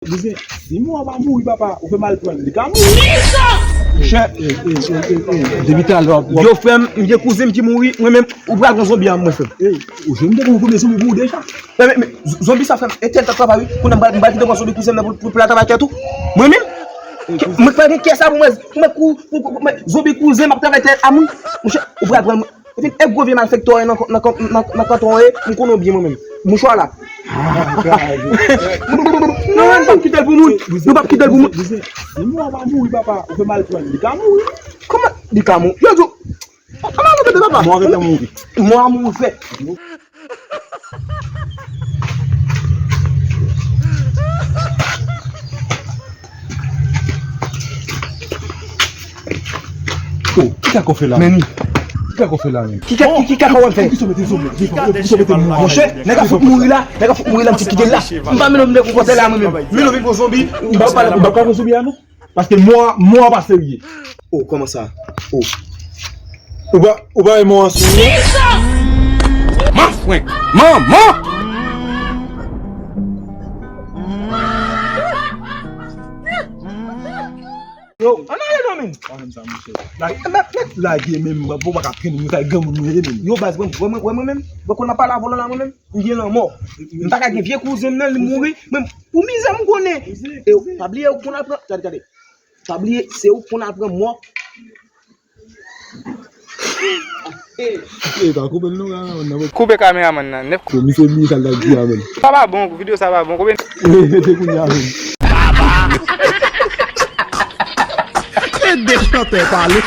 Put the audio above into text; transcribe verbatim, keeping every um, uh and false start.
Bouzen, si mwen pa mouri, papa, ou fè mal pran, li ka mouri. Monchè, depi talè w ap. Yo, frè m, m gen kouzen m ki mouri, mwen menm, ou pral pran zonbi a mwen, frè m. Ou jwenn de konbyen zonbi pou ou deja? Men, men, men, z- zonbi sa, frè m, e tèl t ap travay, wi. Kounye a m pral, m pral kite pran zonbi kouzen m nan pou, pou, pou l travay tèt ou. Mwen menm, mwen pa gen kè sa pou mwen, pou mwen kou, pou, pou, pou, pou, zonbi kouzen m ap travay tèt a moun. Monchè, ou pral pran Epi, e gwo vye malfektè w ye nan, nan, nan, nan kanton w ye, m konnen w byen mwen menm. Mouchwa la. Non, non, nou p ap kite l pou moun. Nou p ap kite l pou moun. Bouzen, si mwen pa mouri, papa, ou fè mal pran, li ka mouri. Kòman li ka mouri? Yo di w, an nan tande papa. Mwen rete mouri. Mwen a mouri fè. Oh, ki kaka w fè la menm? Ki kaka w fè la menm? Ki ka- ki- ki kaka w ap fè? Ki sa w mete sou mwen? Ki sa w mete mwen? Monchè, nèg la fout mouri la, nèg la fout mouri la, m t ap kite l la. M pa menm nèg ou konsa la mwen menm. Men nou vin pran zonbi, m pa pale, m pa pale zonbi a non. Paske mò a, mò a pa serye. Oh, kòman sa? Oh. Ou pa, ou pa wè mò a sou mwen? Mafrenk! Manman! Yo, ann ale non, men. Pa fè m sa, monchè. Lage, mèt, mèt lage, men, bon, pa ka pran, nou, sa granmoun nou ye, men. Yo, baz, wè mwen, wè mwen, wè mwen menm. Wè, kon n ap pale a vòlò la, mwen menm, m gen lanmò. M pa ka gen vye kouzen m nan, li mouri. Men, pou mizè m konnen. E, pa bliye, ou konn al pran, gade, gade. Pa bliye, se ou konn al pran mò. E, pa koupe l non, granmoun nan, bon. Koupe kameramann nan, nèf. Bon, misye bliye sa l t ap di a, men. Sa pa bon, videyo sa pa bon, koupe. Rete kounye a, men. E de chantè pale.